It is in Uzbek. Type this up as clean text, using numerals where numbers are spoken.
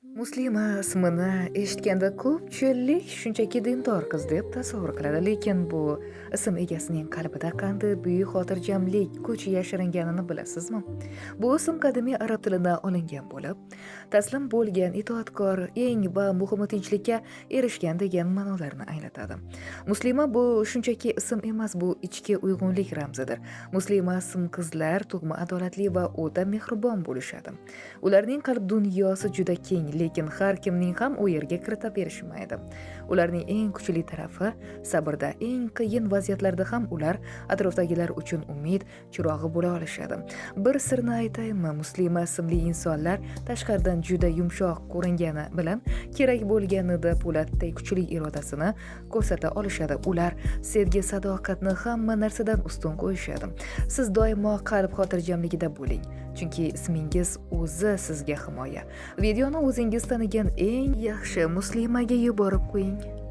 Muslima ismini eshitganda ko'pchilik shunchaki dindor qiz deb tasavvur qiladi, lekin bu ism egasining qalbida qanday buyuk xotirjamlik, kuch yashiringanini bilasizmi? Bu ism qadimiy arab tilidan olingan bo'lib, taslim bo'lgan, itoatkor, eng va muhimi tinchlikka erishgan degan ma'nolarni anglatadi. Muslima bu shunchaki ism emas, bu ichki uyg'unlik ramzidir. Muslima ism qizlar tug'ma adolatli va o'ta mehribon bo'lishadi. Ularning qalb dunyosi juda keng, lekin har kimning ham u yerga kirita berishmaydi. Ularning eng kuchli tarafi sabrda, eng qiyin vaziyatlarda ham ular atrofdagilar uchun umid chirog'i bo'la olishadi. Bir sirni aytaymi, Muslima ismli insonlar tashqaridan juda yumshoq ko'ringani bilan kerak bo'lganida po'latday kuchli irodasini ko'rsata olishadi. Ular sevgi, sadoqatni hamma narsadan ustun qo'yishadi. Siz doimo qalb xotirjamligida bo'ling, chunki ismingiz o'zi sizga himoya. Videoni o'zingiz tanigan eng yaxshi muslimaga yuborib qo'ying.